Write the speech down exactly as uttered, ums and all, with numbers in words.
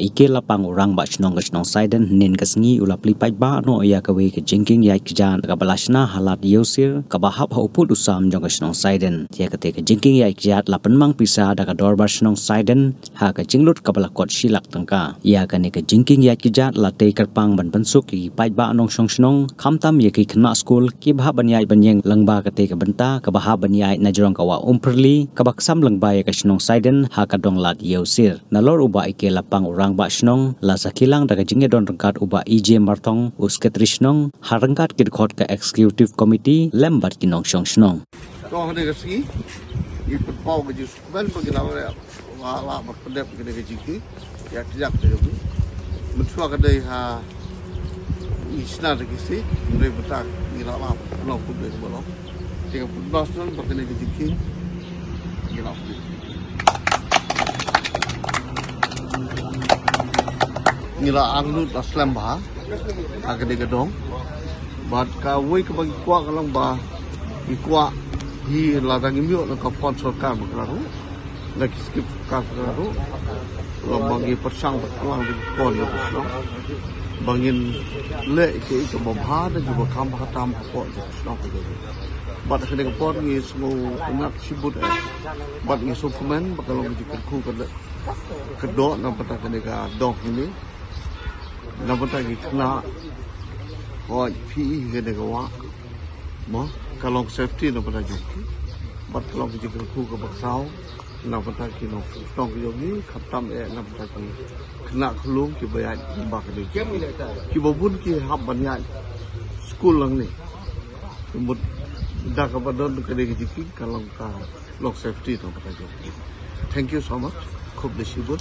I K Lapang u rangbah shnong ka shnong Saiden hynnin ka sngi u la plie paidbah noh ïa kawei ka jingkieng ïaid kjat kaba la shna ha Lad Ïewsir kaba hap ha u pud u sam jong ka shnong Saiden. Te ïa kata ka jingkieng ïaid kjat la pynmang pisa da ka dorbar shnong Saiden ha ka jinglut kaba la kot shi lak tyngka. Ïa kane ka jingkieng ïaid kjat la tei kyrpang ban pynsuk ïa ki paidbah nongshong shnong, khamtam ïa ki khynnah skul kiba hap ban ïaid ban ïeng lyngba kata ka bynta kaba hap ban ïaid na jrong ka wah Umpyrli kaba ksam lyngba ïa ka shnong Saiden ha ka dong Lad Ïewsir. Nalor u Bah I K Lapang u rangbah shnong, la sakhi lang da ka jingïadon ryngkat u Bah E J Marthong u sekretari shnong, ha ryngkat ki dkhot ka executive committee lem bad ki nongshong shnong. To ha kane ka sngi ngi pynpaw ka jingsngewbha ba ngi la lah, lah ban pyndep kane ka jingkieng ïaid kjat ka jong ngi. Mynshuwa ka dei ha i sna da ki sih, hynrei mynta ngi la lah ban pynlong kumne kumba long. Te nga pynbna sngewbha ba kane ka jingkieng ngi la lah. Ngi la angnud la slem bha ha kane ka dong. Bad kawei kaba ngi kwah ka long ba ngi kwah hi, lada ngim ïoh na ka fund sorkar bakla ruh, na ki skim sorkar bakla ruh, long ba ngi pyrshang ba klang da ki fund ïa ka shnong ba ngin leh ïa kaei kaba bha da kiba kham bha tam hapoh jong ka shnong ka jong ngi. Bad ha kane ka por ngi sngewtynnat shibun eh, bad ngi sngewkmen ba ka long ka jingkyrkhu ka leh ka doh na bynta kane ka dong kine, na bynta ki khynnah. Hooid, phi i kane ka wah, mo, ka long safety na bynta jong ki, bad ka long ka jingkyrkhu kaba khraw na bynta ki nongshong shnong ki jong ngi, khamtam eh na bynta ki khynnah khyllung kiba ïaid lyngba kane, kiba bun ki hap ban ïaid skul nangne. Te mut da kaba don kane ka jingkieng ka long ka long safety na bynta jong ki. Thank you so much. Khublei shibun.